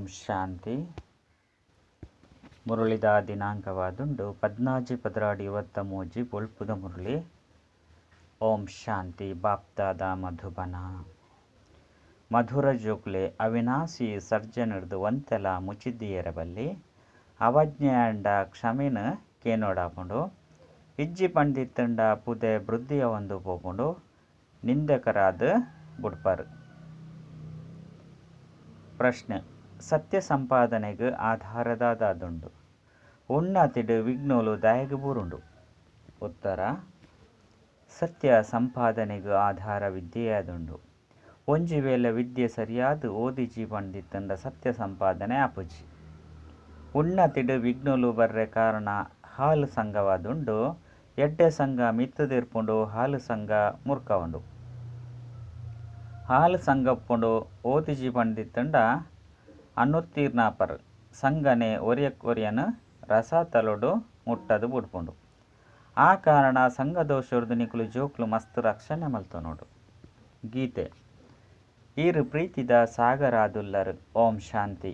ಓಂ ಶಾಂತಿ. ಮುರಳಿದ ದಿನಾಂಕವಾದುಂಡು 14/12/23 ಬೊಳ್ಪುದ ಮುರಳಿ. ಓಂ ಶಾಂತಿ. ಬಾಪ್ದಾದ ಮಧುಬನ. ಮಧುರ ಜೋಕ್ಲೆ ಅವಿನಾಶಿ ಸರ್ಜನಿಡ್ದು ಒಂತೆಲ ಮುಚಿದ್ದಿಯರಬಲ್ಲಿ ಅವಜ್ಞೆಯಾಂಡ ಕ್ಷಮೆನು ಕೇನೋಡಾಪುಂಡು. ಇಜ್ಜಿ ಪಂಡಿತ್ತಂಡ ಪುದೆ ವೃದ್ಧಿಯ ಒಂದು ಪೋಪುಂಡು ನಿಂದಕರಾದ ಬುಡ್ಪರು. ಪ್ರಶ್ನೆ: ಸತ್ಯ ಸಂಪಾದನೆಗೆ ಆಧಾರದಾದುಂಡು ಉನ್ನತಿಡು ವಿಘ್ನೋಲು ದಾಯೆಗ್ ಬೂರುಂಡು? ಉತ್ತರ: ಸತ್ಯ ಸಂಪಾದನೆಗೆ ಆಧಾರ ವಿದ್ಯೆಯಾದುಂಡು. ಒಂಜಿ ವೇಳೆ ವಿದ್ಯೆ ಸರಿಯಾದ ಓದಿಜಿ ಪಂಡಿತ್ತಂಡ ಸತ್ಯ ಸಂಪಾದನೆ ಆಪುಜಿ. ಉನ್ನತಿಡು ವಿಘ್ನೋಲು ಬರ್ರೆ ಕಾರಣ ಹಾಲು ಸಂಘವಾದುಂಡು. ಎಡ್ಡೆ ಸಂಘ ಮಿತ್ತದಿರ್ಪುಂಡು, ಹಾಲು ಸಂಘ ಮುರ್ಕವುಂಡು. ಹಾಲು ಸಂಘಪ್ಪುಂಡು ಓದಿಜಿ ಪಂಡಿತ್ತಂಡ ಅನುತ್ತೀರ್ಣಾಪರ್ ಸಂಘನೆ ಒರಿಯನ್ ರಸಾತಲೊಡು ಮುಟ್ಟದು ಬುಡ್ಪುಂಡು. ಆ ಕಾರಣ ಸಂಘದೋಷರ್ದು ನಿಕುಲು ಜೋಕ್ಲು ಮಸ್ತ್ ರಕ್ಷಣೆ ಮಲ್ತೊನೊಡು. ಗೀತೆ ಈರು ಪ್ರೀತಿದ ಸಾಗರಾದುಲ್ಲರು. ಓಂ ಶಾಂತಿ.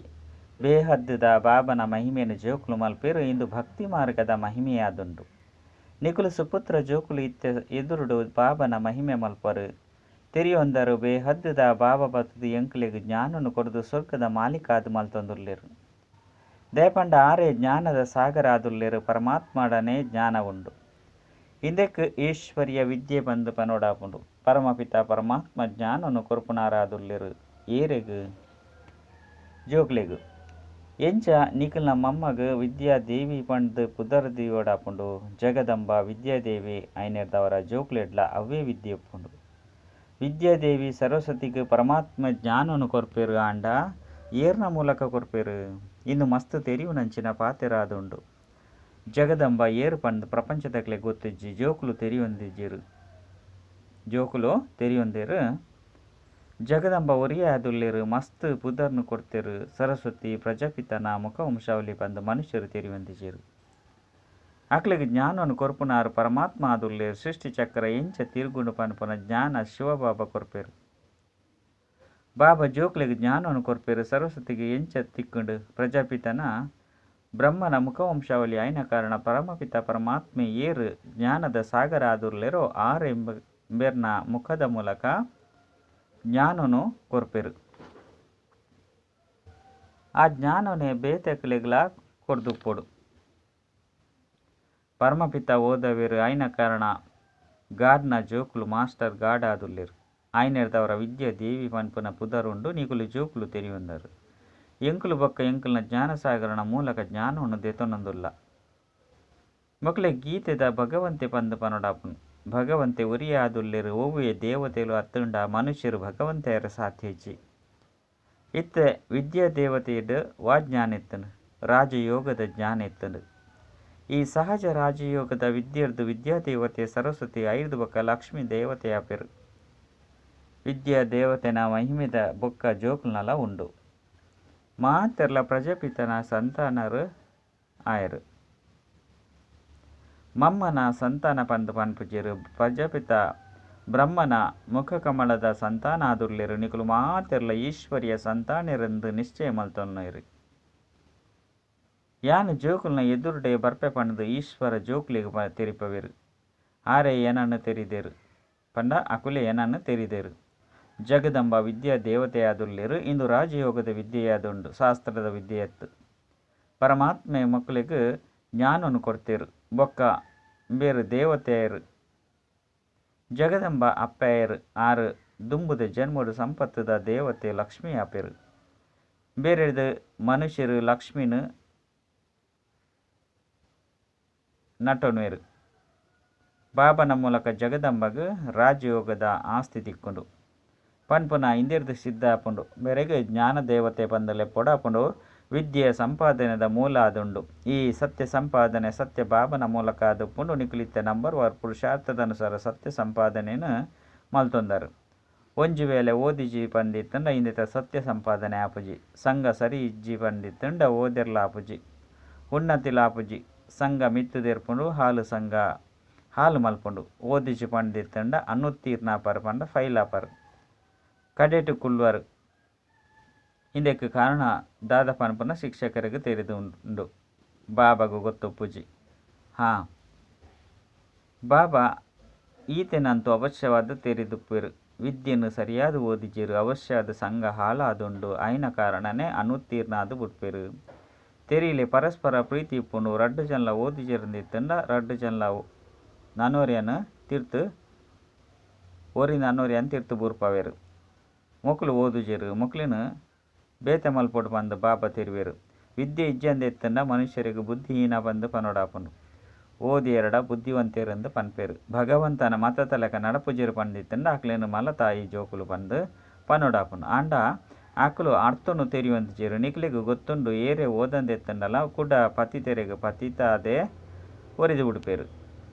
ಬೇಹದ್ದುದ ಬಾಬನ ಮಹಿಮೆನು ಜೋಕ್ಲು ಮಲ್ಪೇರು. ಇಂದು ಭಕ್ತಿ ಮಾರ್ಗದ ಮಹಿಮೆಯಾದುಂಡು. ನಿಕುಲು ಸುಪುತ್ರ ಜೋಕುಲು ಇತ್ತೆ ಎದುರುಡು ಬಾಬನ ಮಹಿಮೆ ಮಲ್ಪರು. ತೆರಿಯೊಂದರು ಬೇಹದ್ದುದ ಬಾಬಾ ಬತ್ತುದು ಎಂಕ್ಲೆಗ್ ಜ್ಞಾನನು ಕೊರ್ದು ಸ್ವರ್ಗದ ಮಾಲೀಕಾದ್ ಮಲ್ತೊಂದುಲ್ಲೆರು. ದೇಪಂಡ ಆರೇ ಜ್ಞಾನದ ಸಾಗರಾದುಲ್ಲೆರು. ಪರಮಾತ್ಮಡನೆ ಜ್ಞಾನ ಉಂಡು. ಇಂದೆಕ್ ಈಶ್ವರ್ಯ ವಿದ್ಯೆ ಬಂದು ಪನೋಡಾಪುಂಡು. ಪರಮಪಿತ ಪರಮಾತ್ಮ ಜ್ಞಾನನು ಕೊರ್ಪುನಾರಾದುಲ್ಲೆರು. ಏರೆಗ್ ಜೋಕ್ಲೆಗ್ ಎಂಚ ನಿಖಿಲ್ನ ಮಮ್ಮಗ ವಿದ್ಯಾದೇವಿ ಪಂಡ್ದ್ ಪುದರ್ ದೀವೊಡಾಪುಂಡು. ಜಗದಂಬ ವಿದ್ಯಾದೇವಿ ಐನೆರ್ದವರ ಜೋಕ್ಲೆಡ್ಲ ಅವ್ವೇ ವಿದ್ಯೆ ಉಪ್ಪುಂಡು. ವಿದ್ಯಾದೇವಿ ಸರಸ್ವತಿಗೆ ಪರಮಾತ್ಮ ಜ್ಞಾನನು ಕೊರ್ಪೇರು. ಆಂಡ ಏರ್ನ ಮೂಲಕ ಕೊರ್ಪೇರು? ಇಂದು ಮಸ್ತ್ ತೆರಿಯುನಂಚಿನ ಪಾತೆರಾದುಂಡು. ಜಗದಂಬ ಏರು ಪಂದ್ ಪ್ರಪಂಚದಕ್ಲೆ ಗೊತ್ತಿಜ್ಜಿ. ಜೋಕುಲು ತೆರಿಯೊಂದಿಜ್ಜಿರು. ಜೋಕುಲು ತೆರಿಯೊಂದೇರು. ಜಗದಂಬ ಒರಿಯೇ ಆದುಲ್ಲೆರು. ಮಸ್ತ್ ಪುದರ್ನು ಕೊಡ್ತೇರು. ಸರಸ್ವತಿ ಪ್ರಜಾಪಿತನ ಮುಖವಂಶಾವಳಿ ಪಂದ್ ಮನುಷ್ಯರು ತೆರಿಯೊಂದಿಜ್ಜಿರು. ಅಕ್ಲೆಗ್ ಜ್ಞಾನನು ಕೊರ್ಪುನಾರು ಪರಮಾತ್ಮ ಆದುಲ್ಲೆರು. ಸೃಷ್ಟಿ ಚಕ್ರ ಎಂಚ ತಿರುಗುಂಡು ಪನ್ಪುನ ಜ್ಞಾನ ಶಿವಬಾಬಾ ಕೊರ್ಪೇರು. ಬಾಬಾ ಜೋಕ್ಲೆಗ್ ಜ್ಞಾನನು ಕೊರ್ಪೇರು. ಸರಸ್ವತಿಗೆ ಎಂಚ ತಿಕ್ಕುಂಡು? ಪ್ರಜಾಪಿತನ ಬ್ರಹ್ಮನ ಮುಖವಂಶಾವಳಿ ಆಯ್ನ ಕಾರಣ ಪರಮಪಿತ ಪರಮಾತ್ಮೆ ಏರು ಜ್ಞಾನದ ಸಾಗರ ಆದುಲ್ಲೆರೋ ಆರ್ ಎಂಬೆರ್ನ ಮುಖದ ಮೂಲಕ ಜ್ಞಾನನು ಕೊರ್ಪೇರು. ಆ ಜ್ಞಾನನೇ ಬೇತೆಕ್ಲೆಗ್ಲಾ ಕೊರ್ದುಪ್ಪೊಡು. ಪರಮಪಿತ ಓದವೇರು ಆಯ್ನ ಕಾರಣ ಗಾಡ್ನ ಜೋಕುಲು ಮಾಸ್ಟರ್ ಗಾಡ್ ಆದುಲ್ಲೆರು. ಆಯ್ನೆರ್ದವರ ವಿದ್ಯಾ ದೇವಿ ಪನ್ಪುನ ಪುದರುಂಡು. ನಿಕುಲು ಜೋಕುಲು ತೆರಿಯೊಂದರು. ಎಂಕುಲು ಬೊಕ್ಕ ಎಂಕಲ್ನ ಜ್ಞಾನಸಾಗರನ ಮೂಲಕ ಜ್ಞಾನವನ್ನು ದೆತೊನೊಂದುಲ್ಲ. ಮೊಕಲೆ ಗೀತೆದ ಭಗವಂತೆ ಪಂದ್ ಪನೋಡಾಪುನು. ಭಗವಂತೆ ಒರಿಯೇ ಆದುಲ್ಲೆರು. ಒವ್ವೇ ದೇವತೆಲು ಅತ್ತುಂಡ ಮನುಷ್ಯರು ಭಗವಂತೆಯರ ಸಾಧ್ಯ ಇಜ್ಜಿ. ಇತ್ತೆ ವಿದ್ಯಾ ದೇವತೆಯಡ್ ವಾ ಜ್ಞಾನ ಇತ್ತುಂಡು? ರಾಜಯೋಗದ ಜ್ಞಾನ ಇತ್ತುಂಡು. ಈ ಸಹಜ ರಾಜಯೋಗದ ವಿದ್ಯೆರ್ದು ವಿದ್ಯಾದೇವತೆ ಸರಸ್ವತಿ ಐದು ಬೊಕ್ಕ ಲಕ್ಷ್ಮೀ ದೇವತೆಯಾಪೆರು. ವಿದ್ಯಾ ದೇವತೆನ ಮಹಿಮೆದ ಬೊಕ್ಕ ಜೋಕುಲ್ನಲ ಉಂಡು. ಮಾತೆರ್ಲ ಪ್ರಜಾಪಿತನ ಸಂತಾನರು ಆಯರು. ಮಮ್ಮನ ಸಂತಾನ ಪಂದ್ ಪನ್ಪುಜೆರು. ಪ್ರಜಾಪಿತ ಬ್ರಹ್ಮನ ಮುಖಕಮಲದ ಸಂತಾನ ಆದುಲ್ಲೆರು. ನಿಕುಲು ಮಾತೆರ್ಲ ಈಶ್ವರ್ಯ ಸಂತಾನೆರೆಂದು ನಿಶ್ಚಯ ಮಲ್ತೊನ್ನೆರು. ಯಾನ್ ಜೋಕುಲ್ನ ಎದುರುಡೆ ಬರ್ಪೆ ಪಂಡ್ದ್ ಈಶ್ವರ ಜೋಕ್ಲೆಗ್ ತೆರಿಪವೆರು. ಆರೇ ಏನನ್ನು ತೆರಿದೆರು ಪಂಡ ಅಕುಲೇ ಏನನ್ನು ತೆರಿದೆರು. ಜಗದಂಬ ವಿದ್ಯಾ ದೇವತೆಯಾದುಲ್ಲೆರು. ಇಂದು ರಾಜಯೋಗದ ವಿದ್ಯೆಯಾದುಂಡು, ಶಾಸ್ತ್ರದ ವಿದ್ಯೆಯತ್ತು. ಪರಮಾತ್ಮೆ ಮಕ್ಕಳಿಗೆ ಜ್ಞಾನವನ್ನು ಕೊಡ್ತೇರು. ಬೊಕ್ಕ ಬೇರು ದೇವತೆಯರು. ಜಗದಂಬ ಅಪ್ಪೆಯರು. ಆರು ದುಂಬುದ ಜನ್ಮಡು ಸಂಪತ್ತುದ ದೇವತೆ ಲಕ್ಷ್ಮೀ ಆಪೆರು. ಬೇರೆದು ಮನುಷ್ಯರು ಲಕ್ಷ್ಮೀನ ನಟೊನ್ವೆರು. ಬಾಬನ ಮೂಲಕ ಜಗದಂಬಗ್ ರಾಜಯೋಗದ ಆಸ್ತಿ ತಿಕ್ಕುಂಡು ಪನ್ಪುನ ಇಂದೆರ್ದು ಸಿದ್ಧ ಆಪುಂಡು. ಬೇರೆಗ್ ಜ್ಞಾನ ದೇವತೆ ಪಂದ್ ಲೆಪ್ಪೊಡಾಪುಂಡು. ವಿದ್ಯೆ ಸಂಪಾದನೆದ ಮೂಲ ಆದುಂಡು. ಈ ಸತ್ಯ ಸಂಪಾದನೆ ಸತ್ಯ ಬಾಬನ ಮೂಲಕ ಆದುಪ್ಪುಂಡು. ನಿಕುಲಿತ್ತೆ ನಂಬರ್ ವಾರ್ ಪುರುಷಾರ್ಥದ ಅನುಸಾರ ಸತ್ಯ ಸಂಪಾದನೆಯನ್ನು ಮಲ್ತೊಂದರು. ಒಂಜಿ ವೇಳೆ ಓದಿಜಿ ಪಂದಿತ್ತಂಡ ಇಂದಿತ ಸತ್ಯ ಸಂಪಾದನೆ ಆಪುಜಿ. ಸಂಘ ಸರಿ ಇಜ್ಜಿ ಪಂದಿತ್ತಂಡ ಓದೆರ್ಲ ಆಪುಜಿ, ಉನ್ನತಿಲ ಆಪುಜಿ. ಸಂಘ ಮಿತ್ತುದೇರ್ಪುಂಡು, ಹಾಲು ಸಂಘ ಹಾಲು ಮಲ್ಪುಂಡು. ಓದಿಜಿ ಪಂದಿತ್ತಂಡ ಅನುತ್ತೀರ್ಣಾಪರ್ ಪಂಡ ಫೈಲ್ ಆಪರ್, ಕಡೆಟ್ ಕುಲ್ವರು. ಇಂದೆಕ್ ಕಾರಣ ದಾದ ಪನ್ಪುನ ಶಿಕ್ಷಕೆರೆಗ್ ತೆರಿದ್ ಉಂಡು. ಬಾಬಾಗ್ ಗೊತ್ತುಪ್ಪುಜಿ. ಹಾಂ, ಬಾಬಾ ಈತೆನಂತೂ ಅವಶ್ಯವಾದ್ ತೆರಿದುಪ್ಪೆರು. ವಿದ್ಯೆನ್ ಸರಿಯಾದ್ ಓದಿಜೆರ್. ಅವಶ್ಯಾದ್ ಸಂಗ ಹಾಳಾದುಂಡು. ಆಯಿನ ಕಾರಣನೇ ಅನುತ್ತೀರ್ಣ ಆದ್ ಬುಡ್ಪೆರ್. ತೆರಿಲೆ ಪರಸ್ಪರ ಪ್ರೀತಿ ಇಪ್ಪುಂಡು. ರಡ್ಡ್ ಜನಲ ಓದುಜೆರ್ಂದಿತ್ತುಂಡ ರಡ್ಡ್ ಜನಲ ನನೊರಿಯನ್ ತಿರ್ತ್ ಒರಿ ನನೊರಿಯನ್ ತಿರ್ತ್ ಬೂರ್ಪಾವೆರ್. ಮೊಕುಲು ಓದುಜೆರ್, ಮೊಕ್ಲೆನ್ ಬೇತೆ ಮಲ್ಪೊಡು ಪಂದ್ ಬಾಬಾ ತೆರಿವೆರ್. ವಿದ್ಯೆ ಇಜ್ಜಂದೆ ಇತ್ತ್ಂಡ ಮನುಷ್ಯೆರೆಗ್ ಬುದ್ಧಿಹೀನ ಪಂದ್ ಪನೊಡಾಪುಂಡು. ಓದಿಯೆರ್ಡ ಬುದ್ಧಿವಂತೆರ್ ಇಂದ್ ಪನ್ಪೆರ್. ಭಗವಂತನ ಮತತಲೆಕ ನಡಪುಜೆರ್ ಪಂದಿತ್ತುಂಡ ಅಕ್ಲೆನ್ ಮಲತಾಯಿ ಜೋಕುಲು ಪಂದ್ ಪನೊಡಾಪುಂಡು. ಆಂಡ ಅಕುಲು ಅರ್ಥೊನು ತೆರಿಯೊಂದಿಜೆರ್. ನಿಕಲೆಗ್ ಗೊತ್ತುಂಡು ಏರೇ ಓದಂದೆ ಇತ್ತ್ಂಡಲ ಕುಡ ಪತಿತೆರೆಗ್ ಪತಿತಾದೇ ಒರಿದ್ ಬುಡ್ಪೆರ್.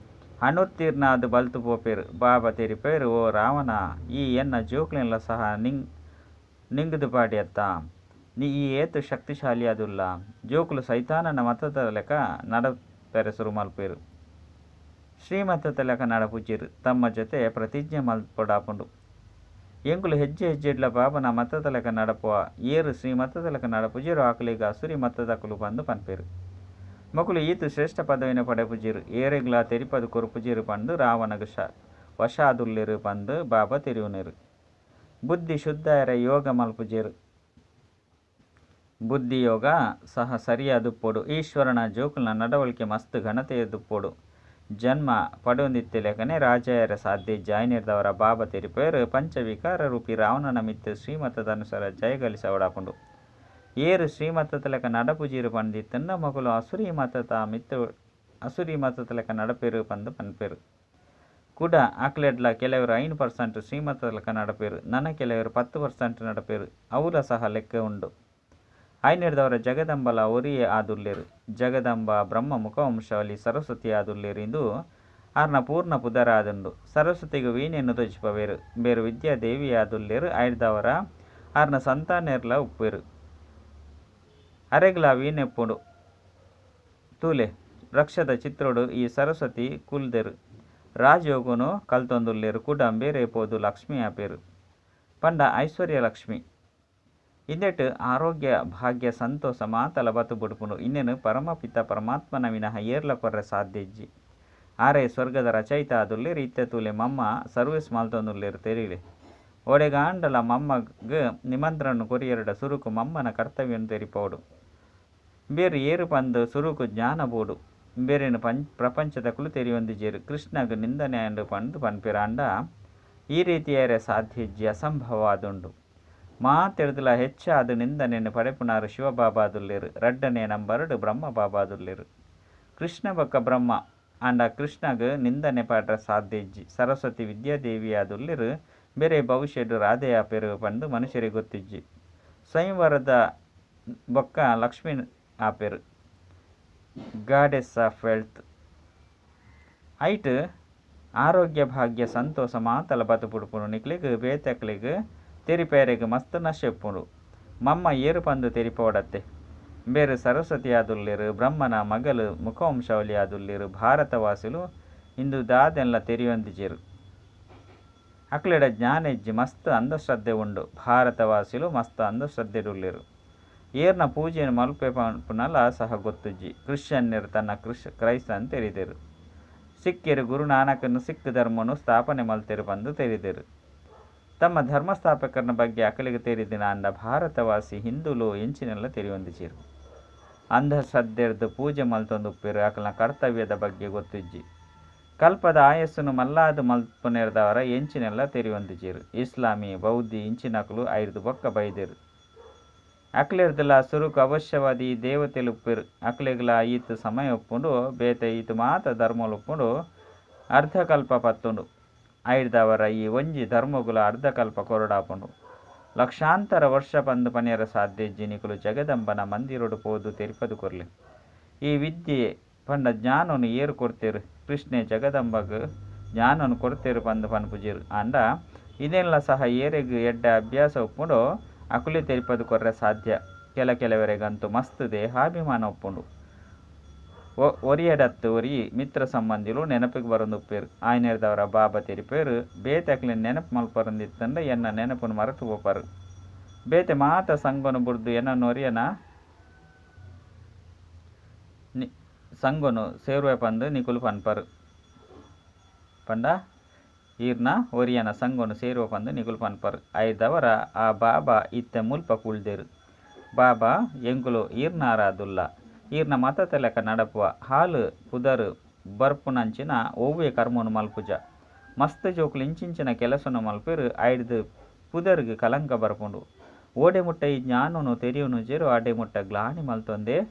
ಅನುತ್ತೀರ್ಣ ಆದ್ ಬಲ್ತ್ ಪೋಪೆರ್. ಬಾಬಾ ತೆರಿಪಾಯೆರ್, ಓ ರಾವಣಾ! ಈ ಎನ್ನ ಜೋಕ್ಲೆನ್ಲ ಸಹ ನಿಂಗ್ ದ್ ಪಾಡಿಯತ್ತಾ? ಈ ಏತ್ ಶಕ್ತಿಶಾಲಿಯಾದುಲ್ಲ. ಜೋಕುಲು ಸೈತಾನನ ಮತದಲೆಕ ನಡಪರೆ ಸುರು ಮಲ್ಪುವೆರ್. ಶ್ರೀಮತದಲೆಕ ನಡಪುಜೆರ್. ತಮ್ಮ ಜೊತೆ ಪ್ರತಿಜ್ಞೆ ಮಲ್ಪೊಡಾಪುಂಡು. ಎಂಕುಲು ಹೆಜ್ಜೆ ಹೆಜ್ಜೆಡ್ಲಾ ಬಾಬಾನ ಮತದಲೆಕ ನಡಪುವ. ಏರ್ ಶ್ರೀಮತದಲೆಕ ನಡಪುಜೆರೋ ಅಕ್ಲೆಗ್ ಅಸುರಿ ಮತದಕುಲು ಪಂದ್ ಪನ್ಪೆರ್. ಮೊಕುಲು ಈತ್ ಶ್ರೇಷ್ಠ ಪದವಿನ್ ಪಡೆಪುಜೆರ್. ಏರೆಗ್ಲಾ ತೆರಿಪಾದ್ ಕೊರ್ಪುಜೆರ್ ಪಂದ್ ರಾವಣಗ್ ವಶ ಆದುಲ್ಲೆರ್ ಪಂದ್ ಬಾಬಾ ತೆರಿಯೊನ್ವೆರ್. ಬುದ್ಧಿ ಶುದ್ಧ ಆಯೆರೆ ಯೋಗ ಮಲ್ಪುಜೆರ್. ಬುದ್ಧಿ ಯೋಗ ಸಹ ಸರಿಯಾದ್ ಇಪ್ಪೊಡು. ಈಶ್ವರನ ಜೋಕುಲ್ನ ನಡವಳಿಕೆ ಮಸ್ತ್ ಘನತೆಯಾದಿಪ್ಪೊಡು. ಜನ್ಮ ಪಡೆಯೊಂದಿತ್ತಿಲೆಕನೆ ರಾಜೆ ಆಯೆರೆ ಸಾಧ್ಯ ಇಜ್ಜಿ. ಆಯಿನೆಡ್ದಾವರ ಬಾಬಾ ತೆರಿಪಾಯೆರ್, ಪಂಚ ವಿಕಾರ ರೂಪಿ ರಾವಣನ ಮಿತ್ತ್ ಶ್ರೀಮತದ ಅನುಸಾರ ಜಯ ಗಳಿಸವೊಡಾಪುಂಡು. ಏರ್ ಶ್ರೀಮತದಲೆಕ ನಡಪುಜೆರ್ ಪಂದಿತ್ತುಂಡ ಮೊಕುಲು ಅಸುರಿ ಮತದ ಮಿತ್ತ್ ಅಸುರಿ ಮತದಲೆಕ ನಡಪೆರ್ ಪಂದ್ ಪನ್ಪೆರ್. ಕುಡ ಅಕ್ಲೆಡ್ಲಾ ಕೆಲವೆರ್ 5% ಶ್ರೀಮತದಲೆಕ ನಡಪೆರ್. ನನ ಕೆಲವೆರ್ 10% ನಡಪೆರ್. ಅವುಲ ಸಹ ಲೆಕ್ಕ ಉಂಡು. ಆಯಿನೆಡ್ದಾವರ ಜಗದಂಬಲ ಒರಿಯೇ ಆದುಲ್ಲೆರ್. ಜಗದಂಬಾ ಬ್ರಹ್ಮ ಮುಖ ವಂಶಾವಳಿ ಸರಸ್ವತಿ ಆದುಲ್ಲೆರ್ ಇಂದು ಆರ್ನ ಪೂರ್ಣ ಪುದರ್ ಆದುಂಡು. ಸರಸ್ವತಿಗ್ ವೀಣೆನ್ ತೋಜಿಪಾವೆರ್. ಇಂಬೆರ್ ವಿದ್ಯಾ ದೇವಿಯಾದುಲ್ಲೆರ್ ಆಯಿರ್ದಾವರ ಆರ್ನ ಸಂತಾನೆರ್ಲಾ ಉಪ್ಪುವೆರ್. ಅರೆಗ್ಲಾ ವೀಣೆ ಉಪ್ಪುಂಡು. ತೂಲೆ ವೃಕ್ಷದ ಚಿತ್ರೊಡು ಈ ಸರಸ್ವತಿ ಕುಲ್ದೆರ್. ರಾಜಯೋಗನು ಕಲ್ತೊಂದುಲ್ಲೆರ್ ಕುಡ ಬೇರೆ ಪೋದು ಲಕ್ಷ್ಮಿ ಆಪೆರ್. ಪಂಡ ಐಶ್ವರ್ಯ ಲಕ್ಷ್ಮಿ. ಇಂದೆಟ್ ಆರೋಗ್ಯ ಭಾಗ್ಯ ಸಂತೋಷ ಮಾತಲ ಬತ್ತ್ ಬುಡ್ಪುಂಡು. ಇಂದೆನ್ ಪರಮಪಿತ ಪರಮಾತ್ಮನ ವಿನಃ ಏರ್ಲ ಕೊರ್ರೆ ಸಾಧ್ಯ ಇಜ್ಜಿ. ಆರೇ ಸ್ವರ್ಗದ ರಚಯಿತ ಆದುಲ್ಲೆರ್. ಇತ್ತೆ ತೂಲೆ ಮಮ್ಮ ಸರ್ವಿಸ್ ಮಲ್ತೊಂದುಲ್ಲೆರ್ ತೆರಿಲೆ. ಓಡೆಗಾಂಡಲ ಮಮ್ಮಗ್ ನಿಮಂತ್ರಣ ಕೊರಿಯೆರ್ಡ ಸುರುಕು ಮಮ್ಮನ ಕರ್ತವ್ಯನ್ ತೆರಿಪಾವೊಡು. ಇಂಬೆರ್ ಏರ್ ಪಂದ್ ಸುರುಕು ಜ್ಞಾನ ಬೋಡು. ಇಂಬೆರೆನ್ ಪ್ರಪಂಚದಕುಲು ತೆರಿಯೊಂದಿಜೆರ್. ಕೃಷ್ಣಗ್ ನಿಂದನೆ ಆಂಡ್ ಪಂದ್ ಪನ್ಪೆರ್ ಆಂಡ ಈ ರೀತಿ ಆಯೆರೆ ಸಾಧ್ಯ ಇಜ್ಜಿ ಅಸಂಭವ ಆದುಂಡು. ಮಾತೆಡ್ದ್ಲ ಹೆಚ್ಚಾದ್ ನಿಂದನೆನ್ ಪಡೆಪುನಾರ್ ಶಿವಬಾಬಾ ಆದುಲ್ಲೆರ್. ರಡ್ಡನೇ ನಂಬರ್ಡ್ ಬ್ರಹ್ಮ ಬಾಬಾ ಆದುಲ್ಲೆರ್. ಕೃಷ್ಣ ಬೊಕ್ಕ ಬ್ರಹ್ಮ ಆಂಡ ಕೃಷ್ಣಗ್ ನಿಂದನೆ ಪಾಡ್ರೆ ಸಾಧ್ಯ ಇಜ್ಜಿ. ಸರಸ್ವತಿ ವಿದ್ಯಾದೇವಿ ಆದುಲ್ಲೆರ್. ಬೇರೆ ಭವಿಷ್ಯಡ್ ರಾಧೆ ಆಪೆರ್ ಪಂದ್ ಮನುಷ್ಯರಿಗೆ ಗೊತ್ತಿಜ್ಜಿ. ಸ್ವಯಂವರದ ಬೊಕ್ಕ ಲಕ್ಷ್ಮಿ ಆಪೆರ್. Goddess of wealth. ಐಟ್ ಆರೋಗ್ಯ ಭಾಗ್ಯ ಸಂತೋಷ ಮಾತಲ ಬತ್ತ್ ಬುಡ್ಪುಂಡು. ನಿಕ್ಲೆಗ್ ಬೇತೆಕ್ಲೆಗ್ ತೆರಿಪಾಯೆರೆಗ್ ಮಸ್ತ್ ನಶೆ ಉಪ್ಪುಂಡು. ಮಮ್ಮ ಏರ್ ಪಂದ್ ತೆರಿಪಾವೊಡತ್ತೆ. ಇಂಬೆರ್ ಸರಸ್ವತಿ ಆದುಲ್ಲೆರ್. ಬ್ರಹ್ಮನ ಮಗಲ್ ಮುಖವಂಶಾವಳಿ ಆದುಲ್ಲೆರ್. ಭಾರತವಾಸಿಲು ಇಂದು ದಾದೆನ್ಲ ತೆರಿಯೊಂದಿಜೆರ್. ಅಕ್ಲೆಡ ಜ್ಞಾನ ಇಜ್ಜಿ ಮಸ್ತ್ ಅಂಧಶ್ರದ್ಧೆ ಉಂಡು. ಭಾರತವಾಸಿಲು ಮಸ್ತ್ ಅಂಧಶ್ರದ್ಧೆಡುಲ್ಲೆರ್. ಏರ್ನ ಪೂಜೆನ್ ಮಲ್ಪೆ ಪನ್ಪುನಲ ಸಹ ಗೊತ್ತುಜ್ಜಿ. ಕ್ರಿಶ್ಚಿಯನ್ನೆರ್ ತನ್ನ ಕ್ರೈಸ್ತನ್ ತೆರಿದೆರ್. ಸಿಖ್ಖೆರ್ ಗುರುನಾನಕನ್ ಸಿಖ್ ಧರ್ಮನ್ ಸ್ಥಾಪನೆ ಮಲ್ತೆರ್ ಪಂದ್ ತೆರಿದೆರ್. ತಮ್ಮ ಧರ್ಮ ಸ್ಥಾಪಕರ್ನ ಬಗ್ಗೆ ಅಕಲೆಗ್ ತೆರಿದಿನ ಆಂಡ ಭಾರತವಾಸಿ ಹಿಂದೂಲು ಎಂಚಿನೆಲ್ಲ ತೆರಿಯೊಂದಿಜೆರ್. ಅಂಧಶ್ರದ್ಧೆರ್ದ್ ಪೂಜೆ ಮಲ್ತೊಂದುಪ್ಪೆರ್ ಅಕಲ್ನ ಕರ್ತವ್ಯದ ಬಗ್ಗೆ ಗೊತ್ತಿಜ್ಜಿ. ಕಲ್ಪದ ಆಯಸ್ಸುನು ಮಲ್ಲಾದ್ ಮಲ್ಪುನೆರ್ದಾವರ ಎಂಚಿನೆಲ್ಲ ತೆರಿಯೊಂದಿಜೆರ್. ಇಸ್ಲಾಮಿ ಬೌದ್ಧಿ ಇಂಚಿನಕುಲು ಐರ್ದ್ ಬೊಕ್ಕ ಬೈದೆರ್. ಅಕ್ಲೆರ್ದ್ಲ ಸುರುಕು ಅವಶ್ಯವಾದ್ ಈ ದೇವತೆಲು ಉಪ್ಪೆರ್. ಅಕ್ಲೆಗ್ಲಾ ಈತ್ ಸಮಯ ಉಪ್ಪುಂಡು ಬೇತೆ ಈತ್ ಮಾತ ಧರ್ಮಲು ಉಪ್ಪುಂಡು ಅರ್ಧಕಲ್ಪ ಪತ್ತುಂಡು. ಐರ್ದಾವರ ಈ ಒಂಜಿ ಧರ್ಮಗುಲ ಅರ್ಧಕಲ್ಪ ಕೊರೊಡಾಪುಂಡು. ಲಕ್ಷಾಂತರ ವರ್ಷ ಪಂದ್ ಪನಿಯರೆ ಸಾಧ್ಯ ಇಜ್ಜಿ. ನಿಕುಲು ಜಗದಂಬನ ಮಂದಿರಡ್ ಪೋದು ತೆರಿಪಾದ್ ಕೊರ್ಲೆ. ಈ ವಿದ್ಯೆ ಪಂಡ ಜ್ಞಾನನ್ ಏರ್ ಕೊರ್ತೆರ್. ಕೃಷ್ಣೆ ಜಗದಂಬಗ್ ಜ್ಞಾನನ್ ಕೊರ್ತೆರ್ ಪಂದ್ ಪನ್ಪುಜೆರ್. ಆಂಡ ಇಂದೆನ್ಲ ಸಹ ಏರೆಗ್ ಎಡ್ಡೆ ಅಭ್ಯಾಸ ಉಪ್ಪುಂಡೋ ಅಕುಲೇ ತೆರಿಪಾದ್ ಕೊರ್ರೆ ಸಾಧ್ಯ. ಕೆಲವೆರೆಗಂತೂ ಮಸ್ತ್ ದೇಹಾಭಿಮಾನ ಉಪ್ಪುಂಡು. ಒರಿಯಡತ್ತ್ ಒರಿ ಮಿತ್ರ ಸಂಬಂಧಿಲು ನೆನಪಿಗ್ ಬರೊಂದುಪ್ಪೆರ್. ಆಯಿನೆಡ್ದಾವರ ಬಾಬಾ ತೆರಿಪಾಯೆರ್ ಬೇತೆ ಅಕ್ಲೆನ್ ನೆನಪು ಮಲ್ಪರಂದಿತ್ತುಂಡ ಎನ್ನ ನೆನಪುನು ಮರತ್ ಪೋಪರ್. ಬೇತೆ ಮಾತ ಸಂಗೊನು ಬುಡ್ದು ಎನನೊರಿಯನ ಸಂಗೊನು ಸೇರುವೆ ಪಂದ್ ನಿಕುಲು ಪನ್ಪರ್. ಪಂಡ ಈರ್ನ ಒರಿಯನ ಸಂಗೊನು ಸೇರುವ ಪಂದ್ ನಿಕುಲು ಪನ್ಪರ್. ಐದವರ ಆ ಬಾಬಾ ಇತ್ತೆ ಮುಲ್ಪ ಕುಲ್ದೆರ್. ಬಾಬಾ ಎಂಕುಲು ಈರ್ನಾರಾದುಲ್ಲ. ಈರ್ನ ಮತತ ಲೆಕ್ಕ ನಡಪುವ. ಹಾಳು ಪುದರ್ ಬರ್ಪುನಂಚಿನ ಒವ್ವೇ ಕರ್ಮೊನು ಮಲ್ಪುಜ. ಮಸ್ತ್ ಜೋಕುಲು ಇಂಚಿಂಚಿನ ಕೆಲಸೊನು ಮಲ್ಪುವೆರ್ ಐಡ್ದ್ ಪುದರ್ಗ್ ಕಳಂಕ ಬರ್ಪುಂಡು. ಓಡೆ ಮುಟ್ಟ ಈ ಜ್ಞಾನೊನು ತೆರಿಯೊನುಜೆರೋ ಅಡೆ ಮುಟ್ಟ ಗ್ಲಾನಿ ಮಲ್ತೊಂದೆ,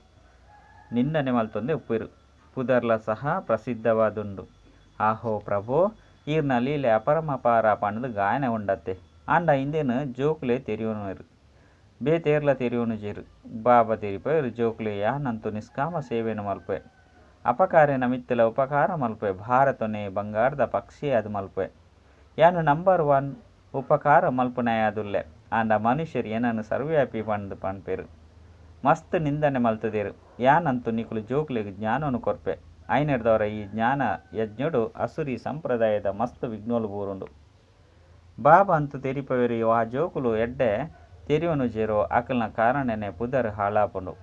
ನಿಂದನೆ ಮಲ್ತೊಂದೆ ಉಪ್ಪುವೆರ್. ಪುದರ್ಲ ಸಹ ಪ್ರಸಿದ್ಧವಾದುಂಡು. ಆಹೋ ಪ್ರಭೋ, ಈರ್ನ ಲೀಲೆ ಅಪರಮಪಾರ ಪಂಡ್ದ್ ಗಾಯನ ಉಂಡತ್ತೆ. ಆಂಡ ಇಂದೆನ್ ಜೋಕುಲೇ ತೆರಿಯೊನುವೆರ್. ಬೇತೆ ಏರ್ಲಾ ತೆರಿಯೊನುಜೆರ್. ಬಾಬಾ ತೆರಿಪಾವೆರ್ ಜೋಕುಲೇ ಯಾನಂತೂ ನಿಷ್ಕಾಮ ಸೇವೆನ್ ಮಲ್ಪುವೆ. ಅಪಕಾರಿನ ಮಿತ್ತ್ಲ ಉಪಕಾರ ಮಲ್ಪುವೆ. ಭಾರತೊನೇ ಬಂಗಾರ್ದ ಪಕ್ಷಿಯಾದ್ ಮಲ್ಪುವೆ. ಯಾನ್ ನಂಬರ್ ಒನ್ ಉಪಕಾರ ಮಲ್ಪುನಾಯೆಯಾದುಲ್ಲೆ. ಆಂಡ ಮನುಷ್ಯೆರ್ ಎನನ್ ಸರ್ವವ್ಯಾಪಿ ಪಂಡ್ದ್ ಪನ್ಪೆರ್. ಮಸ್ತ್ ನಿಂದನೆ ಮಲ್ತ್ದೆರ್. ಯಾನಂತೂ ನಿಕುಲು ಜೋಕುಲೆಗ್ ಜ್ಞಾನೊನು ಕೊರ್ಪೆ. ಐನೆಡ್ದಾವರ ಈ ಜ್ಞಾನ ಯಜ್ಞೊಡು ಅಸುರಿ ಸಂಪ್ರದಾಯದ ಮಸ್ತ್ ವಿಘ್ನೊಲು ಬೂರುಂಡು. ಬಾಬಾ ಅಂತೂ ತೆರಿಪಾವೆರ್ ವಾ ಜೋಕುಲು ಎಡ್ಡೆ ತೆರಿಯೊನುಜೆರೋ ಅಕಲ್ನ ಕಾರಣನೇ ಪುದರ್ ಹಾಳಾಪುಂಡು.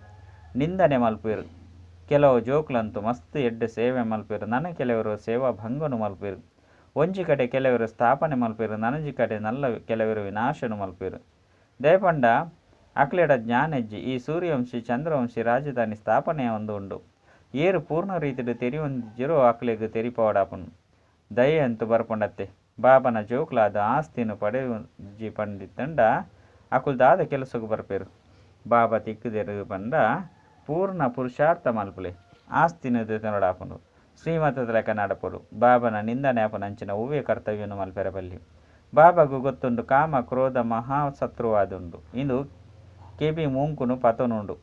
ನಿಂದನೆ ಮಲ್ಪುವೆರ್. ಕೆಲವು ಜೋಕುಲಂತೂ ಮಸ್ತ್ ಎಡ್ಡೆ ಸೇವೆ ಮಲ್ಪುವೆರ್. ನನ ಕೆಲವೆರ್ ಸೇವಾ ಭಂಗನು ಮಲ್ಪುವೆರ್. ಒಂಜಿ ಕಡೆ ಕೆಲವೆರ್ ಸ್ಥಾಪನೆ ಮಲ್ಪುವೆರ್. ನನೊಂಜಿ ಕಡೆ ನಲ್ಲ ಕೆಲವೆರ್ ವಿನಾಶನ ಮಲ್ಪುವೆರ್. ದಾಯೆ ಪಂಡ ಅಕ್ಲೆಡ ಜ್ಞಾನ ಇಜ್ಜಿ. ಈ ಸೂರ್ಯವಂಶಿ ಚಂದ್ರವಂಶಿ ರಾಜಧಾನಿ ಸ್ಥಾಪನೆ ಒಂದು ಉಂಡು. ಏರ್ ಪೂರ್ಣ ರೀತಿಡ್ ತೆರಿಯೊಂದಿಜ್ಜೆರೋ ಅಕ್ಲೆಗ್ ತೆರಿಪಾವೊಡಾಪುಂಡು. ದಯೆ ಅಂತೂ ಬರ್ಪುಂಡತ್ತೆ. ಬಾಬನ ಜೋಕುಲಾದ್ ಆಸ್ತಿನ್ ಪಡೆಯುಜಿ ಪಂದಿತ್ತಂಡ ಅಕುಲು ದಾದ ಕೆಲಸಗ್ ಬರ್ಪೆರ್. ಬಾಬಾ ತಿಕ್ಕುದೆರ್ ಪಂಡ ಪೂರ್ಣ ಪುರುಷಾರ್ಥ ಮಲ್ಪುಲೆ. ಆಸ್ತಿನ ದೆತೊನೊಡಾಪುಂಡು. ಶ್ರೀಮತದ ಲೆಕ್ಕ ನಡಪೊಡು. ಬಾಬನ ನಿಂದನೆ ಆಪುನಂಚಿನ ಒವ್ವೇ ಕರ್ತವ್ಯನು ಮಲ್ಪೆರೆ ಬಲ್ಲಿ. ಬಾಬಾಗ್ ಗೊತ್ತುಂಡು ಕಾಮ ಕ್ರೋಧ ಮಹಾಶತ್ರುವಾದುಂಡು. ಇಂದು ಕೆಬಿ ಮೂಂಕುನು ಪತೊನುಂಡು.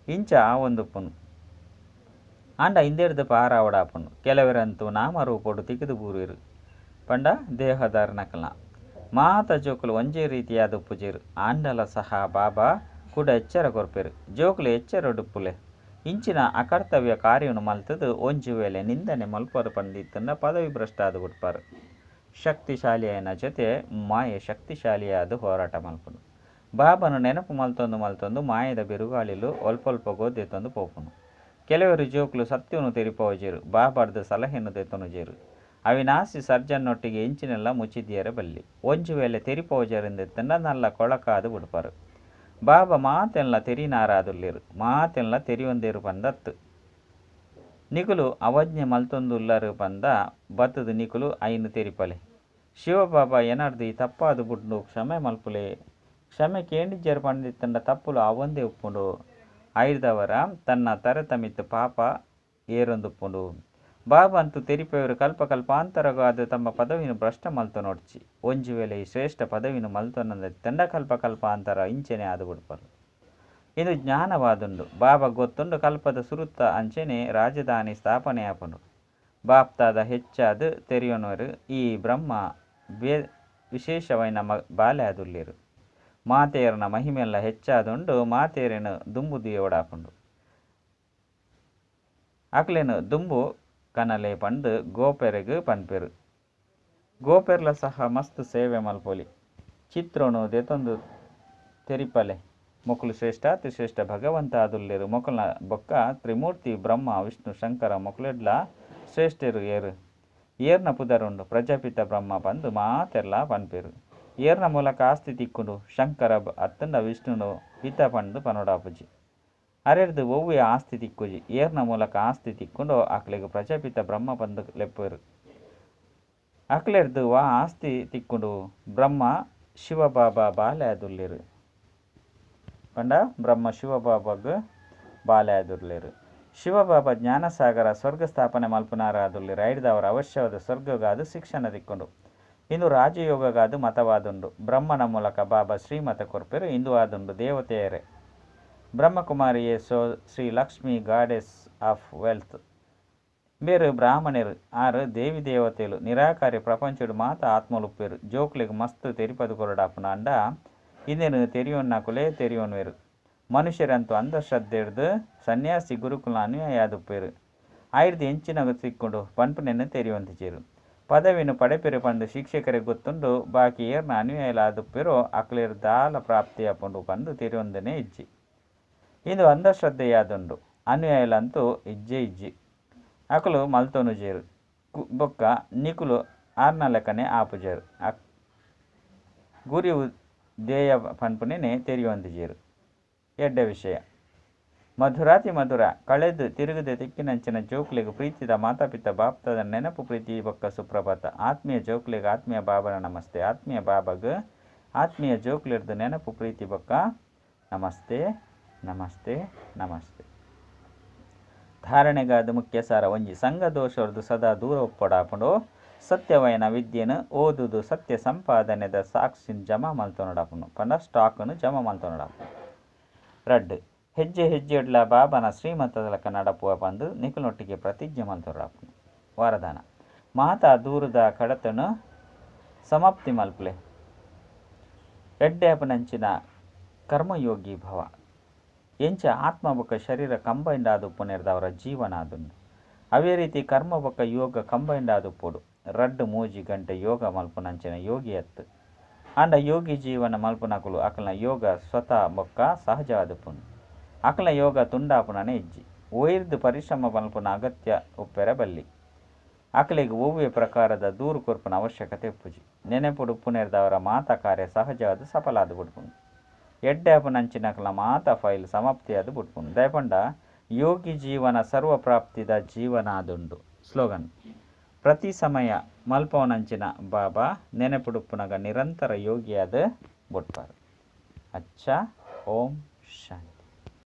ಇಂಚ ಆವೊಂದುಪ್ಪುನು. ಆಂಡ ಇಂದೆಡ್ದ್ ಪಾರಾವೊಡಾಪುಂಡು. ಕೆಲವೆರಂತೂ ನಾಮರೂಪೊಡು ತಿಕ್ದ್ ಬೂರುವೆರ್. ಪಂಡ ದೇಹದಾರಿನಕಲ್ನ. ಮಾತ ಜೋಕುಲು ಒಂಜೇ ರೀತಿಯಾದ್ ಉಪ್ಪುಜೆರ್. ಆಂಡಲ ಸಹ ಬಾಬಾ ಕುಡ ಎಚ್ಚರ ಕೊರ್ಪೆರ್. ಜೋಕುಲೇ ಎಚ್ಚರೊಡುಪ್ಪುಲೆ. ಇಂಚಿನ ಅಕರ್ತವ್ಯ ಕಾರ್ಯೊನು ಮಲ್ತ್ದ್ ಒಂಜಿ ವೇಳೆ ನಿಂದನೆ ಮಲ್ಪುವರ್ ಪಂದಿತ್ತಂಡ ಪದವಿ ಭ್ರಷ್ಟ ಆದ್ ಬುಡ್ಪರ್. ಶಕ್ತಿಶಾಲಿಯಾಯಿನ ಜೊತೆ ಮಾಯೆ ಶಕ್ತಿಶಾಲಿಯಾದ್ ಹೋರಾಟ ಮಲ್ಪುಂಡು. ಬಾಬಾನ ನೆನಪು ಮಲ್ತೊಂದು ಮಲ್ತೊಂದು ಮಾಯೆದ ಬಿರುಗಾಳಿಲು ಒಲ್ಪೊಲ್ಪಗೋ ದೆತ್ತೊಂದು ಪೋಪುಂಡು. ಕೆಲವರು ಜೋಕುಲು ಸತ್ಯನು ತೆರಿಪಾವುಜೆರ್. ಬಾಬಾರ್ದ ಸಲಹೆಯನ್ನು ದೆತ್ತೊನುಜೆರ್. ಅವಿನಾಶಿ ಸರ್ಜನ್ನೊಟ್ಟಿಗೆ ಎಂಚಿನೆಲ್ಲ ಮುಚ್ಚಿದಿಯರೆ ಬಲ್ಲಿ. ಒಂಜಿ ವೇಳೆ ತೆರಿಪಾವುಜೆರೆಂದಿತ್ತಂಡ ನಲ್ಲ ಕೊಳಕಾದ್ ಬುಡ್ಪರ್. ಬಾಬಾ ಮಾತೆಲ್ಲ ತೆರಿನಾರಾದುಲ್ಲೆರ್. ಮಾತೆಲ್ಲ ತೆರಿಯೊಂದೇರು ಪಂದತ್ತು. ನಿಕುಲು ಅವಜ್ಞೆ ಮಲ್ತೊಂದುಲ್ಲರ್ ಪಂದ ಬತ್ತುದು ನಿಕುಲು ಐನ್ ತೆರಿಪಲೆ. ಶಿವಬಾಬಾ ಎನಡ್ದ್ ಈ ತಪ್ಪಾದ್ ಬುಡ್ಡು ಕ್ಷಮೆ ಮಲ್ಪುಲೆ. ಕ್ಷಮೆ ಕೇಂಡಿಜ್ಜರ್ ಪಂದಿತ್ತಂಡ ತಪ್ಪುಲು ಆವೊಂದೇ ಉಪ್ಪುಂಡು. ಐಡ್ದಾವರ ತನ್ನ ತರೆತ ಮಿತ್ತ್ ಪಾಪ ಏರೊಂದುಪ್ಪುಂಡು. ಬಾಬಾ ಅಂತೂ ತೆರಿಪವರು ಕಲ್ಪ ಕಲ್ಪಾಂತರಗಾದ್ ತಮ್ಮ ಪದವಿನ ಭ್ರಷ್ಟ ಮಲ್ತೊನೊಡ್ಚಿ. ಒಂಜಿ ವೇಳೆ ಈ ಶ್ರೇಷ್ಠ ಪದವಿನ ಮಲ್ತೊನಂದಿತ್ತಂಡ ಕಲ್ಪ ಕಲ್ಪಾಂತರ ಇಂಚೆನೆ ಆದ್ ಬುಡ್ಪರ್. ಇದು ಜ್ಞಾನವಾದುಂಡು. ಬಾಬಾ ಗೊತ್ತುಂಡು ಕಲ್ಪದ ಸುರುತ ಅಂಚೆನೆ ರಾಜಧಾನಿ ಸ್ಥಾಪನೆ ಆಪುಂಡು. ಬಾಪ್ತಾದ ಹೆಚ್ಚಾದ್ ತೆರಿಯೊನುವರು. ಈ ಬ್ರಹ್ಮ ವಿಶೇಷವಾಯಿನ ಬಾಲೆ ಆದುಲ್ಲೆರ್. ಮಾತೆಯರ್ನ ಮಹಿಮೆಲ್ಲ ಹೆಚ್ಚಾದುಂಡು. ಮಾತೆಯರೆನ್ ದುಂಬು ದೀವೊಡಾಪುಂಡು. ಅಕ್ಲೆನ್ ದುಂಬು ಕನಲೆ ಪಂದ್ ಗೋಪೆರೆಗ್ ಪನ್ಪೆರ್. ಗೋಪೆರ್ಲ ಸಹ ಮಸ್ತ್ ಸೇವೆ ಮಲ್ಪೊಲಿ. ಚಿತ್ರೊನು ದೆತೊಂದು ತೆರಿಪಲೆ. ಮೊಕುಲು ಶ್ರೇಷ್ಠಾತಿ ಶ್ರೇಷ್ಠ ಭಗವಂತ ಆದುಲ್ಲೆರ್. ಮೊಕಲ್ನ ಬೊಕ್ಕ ತ್ರಿಮೂರ್ತಿ ಬ್ರಹ್ಮ ವಿಷ್ಣು ಶಂಕರ ಮೊಕುಲೆಡ್ಲಾ ಶ್ರೇಷ್ಠೆರ್ ಏರ್? ಏರ್ನ ಪುದರುಂಡು? ಪ್ರಜಾಪಿತ ಬ್ರಹ್ಮ ಪಂದ್ ಮಾತೆರ್ಲಾ ಪನ್ಪೆರ್. ಏರ್ನ ಮೂಲಕ ಆಸ್ತಿ ತಿಕ್ಕುಂಡು? ಶಂಕರ ಅತ್ತುಂಡ ವಿಷ್ಣುನು ಪಿತ ಪಂದ್ ಪನೊಡಾಪುಜಿ. ಅರೆಡ್ದ್ ಒವ್ವೇ ಆಸ್ತಿ ತಿಕ್ಕುಜಿ. ಏರ್ನ ಮೂಲಕ ಆಸ್ತಿ ತಿಕ್ಕುಂಡೋ ಅಕ್ಲೆಗ್ ಪ್ರಜಾಪಿತ ಬ್ರಹ್ಮ ಪಂದ್ ಲೆಪ್ಪುವೆರ್. ಅಕ್ಲೆಡ್ದ್ ವಾ ಆಸ್ತಿ ತಿಕ್ಕುಂಡು? ಬ್ರಹ್ಮ ಶಿವಬಾಬಾ ಬಾಲೆ ಆದುಲ್ಲೆರ್. ಪಂಡ ಬ್ರಹ್ಮ ಶಿವಬಾಬಾಗ್ ಬಾಲೆ ಆದುಲ್ಲೆರ್. ಶಿವಬಾಬಾ ಜ್ಞಾನಸಾಗರ ಸ್ವರ್ಗ ಸ್ಥಾಪನೆ ಮಲ್ಪುನಾರಾದುಲ್ಲೆರ್. ಐಡ್ದಾವರ ಅವಶ್ಯವಾದ ಸ್ವರ್ಗಗಾದ್ ಶಿಕ್ಷಣ ತಿಕ್ಕುಂಡು. ಇಂದು ರಾಜಯೋಗಗಾದ್ ಮತವಾದುಂಡು. ಬ್ರಹ್ಮನ ಮೂಲಕ ಬಾಬಾ ಶ್ರೀಮತ ಕೊರ್ಪೆರ್. ಇಂದು ಆದುಂಡು ದೇವತೆಯರೇ. ಬ್ರಹ್ಮಕುಮಾರಿಯೇ so Shri Lakshmi goddess of wealth. ಬೇರು ಬ್ರಾಹ್ಮಣರು ಆರ್ ದೇವಿ ದೇವತೆಲು. ನಿರಾಕಾರಿ ಪ್ರಪಂಚಡ್ ಮಾತ ಆತ್ಮಲುಪ್ಪೆರ್. ಜೋಕ್ಲೆಗ್ ಮಸ್ತ್ ತೆರಿಪದು ಕೊರಡಾಪುಂಡು. ಆಂಡ ಇಂದೆನ್ ತೆರಿಯೊನ್ನಕುಲೇ ತೆರಿಯೊನುವೆರ್. ಮನುಷ್ಯರಂತೂ ಅಂಧಶ್ರದ್ಧೆಡ್ದ್ ಸನ್ಯಾಸಿ ಗುರುಕುಲ್ನ ಅನುಯಾಯಿ ಆದುಪ್ಪೆರ್. ಐಡ್ದ್ ಎಂಚಿನ ತಿಕ್ಕುಂಡು ಪನ್ಪುನೆನ್ ತೆರಿಯೊಂದಿಜೆರ್. ಪದವಿನ್ ಪಡೆಪೆರ್ ಪಂದ್ ಶಿಕ್ಷಕೆರೆಗ್ ಗೊತ್ತುಂಡು, ಬಾಕಿ ಏರ್ನ ಅನುಯಾಯಿಲು ಆದುಪ್ಪೆರೋ ಅಕ್ಲೆಡ್ ದಾಲ ಪ್ರಾಪ್ತಿ ಆಪುಂಡು ಪಂದ್ ತೆರಿಯೊಂದನೇ ಇಜ್ಜಿ. ಇಂದು ಅಂಧಶ್ರದ್ಧೆಯಾದುಂಡು. ಅನುಯಾಯಿಲು ಅಂತೂ ಇಜ್ಜೇ ಇಜ್ಜಿ. ಅಕುಲು ಮಲ್ತೊನುಜೆರ್ ಬೊಕ್ಕ ನಿಕುಲು ಆರ್ನಲೆಕನೆ ಆಪುಜರ್. ಗುರಿ ಧ್ಯೇಯ ಪನ್ಪುನೆನ್ ತೆರಿಯೊಂದಿಜೆರ್. ಎಡ್ಡೆ ವಿಷಯ. ಮಧುರಾತಿ ಮಧುರ ಕಳೆದು ತಿರುಗದೆ ತಿಕ್ಕಿನಂಚಿನ ಜೋಕ್ಲೆಗ್ ಪ್ರೀತಿದ ಮಾತಾಪಿತ ಬಾಪ್ತಾದನ ನೆನಪು ಪ್ರೀತಿ ಬೊಕ್ಕ ಸುಪ್ರಭಾತ. ಆತ್ಮೀಯ ಜೋಕ್ಲೆಗ್ ಆತ್ಮೀಯ ಬಾಬನ ನಮಸ್ತೆ. ಆತ್ಮೀಯ ಬಾಬಾಗ್ ಆತ್ಮೀಯ ಜೋಕ್ಲೆರ್ದ್ ನೆನಪು ಪ್ರೀತಿ ಬೊಕ್ಕ ನಮಸ್ತೆ ನಮಸ್ತೆ ನಮಸ್ತೆ. ಧಾರಣೆಗಾದ್ ಮುಖ್ಯ ಸಾರ ಒಂಜಿ ಸಂಘ ದೋಷರ್ದ್ ಸದಾ ದೂರ ಉಪ್ಪೊಡಾಪುಂಡು. ಸತ್ಯವಾಯಿನ ವಿದ್ಯೆನ್ ಓದುದು ಸತ್ಯ ಸಂಪಾದನೆದ ಸಾಕ್ಷಿನ್ ಜಮಾ ಮಲ್ತೊನೊಡಾಪುಂಡು. ಪಂಡ ಸ್ಟಾಕ್ನ್ ಜಮಾ ಮಲ್ತೊನೊಡಾಪುಂಡು. ರಡ್ಡ್ ಹೆಜ್ಜೆ ಹೆಜ್ಜೆಡ್ಲ ಬಾಬಾನ ಶ್ರೀಮಂತದ ನಡಪುವ ಪಂದ್ ನಿಕುಲ್ನೊಟ್ಟಿಗೆ ಪ್ರತಿಜ್ಞೆ ಮಲ್ತೊನೊಡಾಪುಂಡು. ವರದಾನ ಮಾತಾ ದೂರದ ಕಡತನ್ ಸಮಾಪ್ತಿ ಮಲ್ಪುಲೆ. ಎಡ್ಡೆ ಆಪುನಂಚಿನ ಕರ್ಮಯೋಗಿ ಭವ. ಎಂಚ ಆತ್ಮ ಬೊಕ್ಕ ಶರೀರ ಕಂಬೈಂಡ್ ಆದುಪ್ಪುನೆರ್ದಾವರ ಜೀವನ ಆದುಂಡು. ಅವೇ ರೀತಿ ಕರ್ಮ ಬೊಕ್ಕ ಯೋಗ ಕಂಬೈಂಡ್ ಆದುಪ್ಪೊಡು. ರಡ್ಡ್ ಮೂಜಿ ಗಂಟೆ ಯೋಗ ಮಲ್ಪುನಂಚಿನ ಯೋಗಿ ಅತ್ತ್. ಆಂಡ ಯೋಗಿ ಜೀವನ ಮಲ್ಪುನಕುಲು ಅಕಲ್ನ ಯೋಗ ಸ್ವತಃ ಬೊಕ್ಕ ಸಹಜವಾದುಪ್ಪುಂಡು. ಅಕಲ್ನ ಯೋಗ ತುಂಡಾಪುನನೇ ಇಜ್ಜಿ. ಒಯಿರ್ದ್ ಪರಿಶ್ರಮ ಮಲ್ಪುನ ಅಗತ್ಯ ಉಪ್ಪೆರೆ ಬಲ್ಲಿ. ಅಕಲೆಗ್ ಒವ್ವೆ ಪ್ರಕಾರದ ದೂರು ಕೊರ್ಪುನ ಅವಶ್ಯಕತೆ ಉಪ್ಪುಜಿ. ನೆನಪುಡು ಉಪ್ಪುನೆರ್ದಾವರ ಮಾತ ಕಾರ್ಯ ಸಹಜವಾದ್ ಸಫಲ ಆದ್ ಬುಡ್ಪುಂಡು. ಎಡ್ಡೆ ಆಪುನಂಚಿನಕಲ್ನ ಮಾತ ಫೈಲ್ ಸಮಾಪ್ತಿಯಾದ್ ಬುಡ್ಪುಂಡು. ದಾಯೆ ಪಂಡ ಯೋಗಿ ಜೀವನ ಸರ್ವ ಪ್ರಾಪ್ತಿದ ಜೀವನ ಆದುಂಡು. ಸ್ಲೋಗನ್ ಪ್ರತಿ ಸಮಯ ಮಲ್ಪವನಂಚಿನ ಬಾಬಾ ನೆನಪುಡುಪ್ಪುನಗ ನಿರಂತರ ಯೋಗಿಯಾದ್ ಬುಡ್ಪಾರ್. ಅಚ್ಚಾ ಓಂ ಶಾಂತಿ.